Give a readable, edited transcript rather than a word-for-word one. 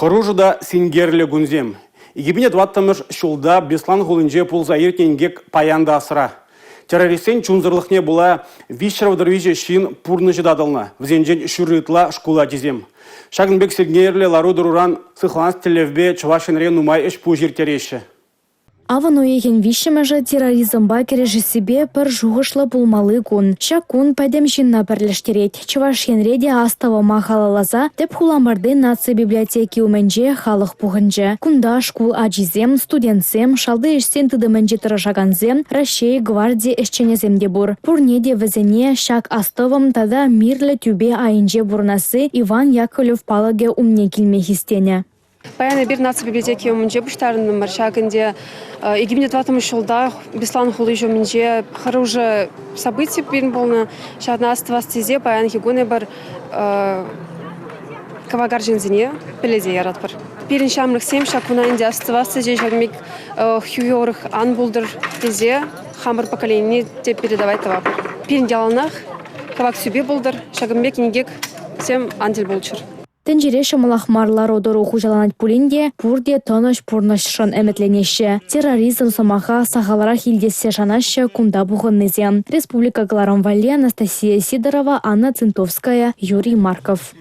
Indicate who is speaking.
Speaker 1: Хӑрушӑ та синкерлӗ кунсем. 2004-мӗш ҫулта Беслан хулинче пулса иртнӗ инкек паян та асра. Террористсен чунсӑрлӑхне пула 333 ҫын пурнӑҫӗ татӑлнӑ, вӗсенчен ҫурри ытла шкул ачисем. Ҫакӑн пек синкерлӗ лару-тӑруран сыхланас тӗллевпе Чӑваш Енре нумай ӗҫ-пуҫ ирттереҫҫӗ.
Speaker 2: Авӑн уйӑхӗн 3-мӗшӗ терроризмпа кӗрешессипе пӗр шухӑшлӑ пулмалли кун. Ҫак кун пӗтӗм ҫынна пӗрлештерет. Чӑваш Енре те астӑвӑма халалласа тӗп хуламӑрти наци библиотеки умӗнче халӑх пухӑнчӗ. Кунта шкул ачисем, студентсем, шалти ӗҫсен тытӑмӗнче тӑрӑшакансем, Раҫҫей гварди ӗҫченӗсем те пур. Пурне те вӗсене ҫак астӑвӑм тата мирлӗ тӳпе айӗнче пурӑнасси Иван Яковлев палӑкӗ умне килме хистенӗ.
Speaker 3: Паян эпир наци библиотеки умӗнче пуҫтарӑнтӑмӑр. Ҫак ӗнтӗ 2004 ҫулта Беслан хули ҫумӗнче хӑрушӑ событи пирӗн пулнӑ. Ҫавна астӑвас тесе паянхи кун эпир кӑвакарчӑнсене пӗлесе яратпӑр. Пирӗн ҫамрӑксем ҫак куна ӗнтӗ астӑвас тесе ҫакӑн пек хӳхӗ ан пултӑр тесе хамӑр поколенине те передавать тӑватпӑр. Пирӗн яланах кӑвак тӳпе пултӑр, ҫакӑн пек инкексем ан тӗл пулччӑр.
Speaker 2: Тӗнчере ҫӑмӑлах мар лару-тӑру хуҫаланать пулин те пурте тӑнӑҫ пурнӑҫшӑн ӗмӗтленеҫҫӗ. Терроризм сӑмаха сахалрах илтессе шанаҫҫӗ кунта пухӑннисем. Республика кӑларӑм валли Анастасия Сидорова, Анна Цинтовская, Юрий Марков.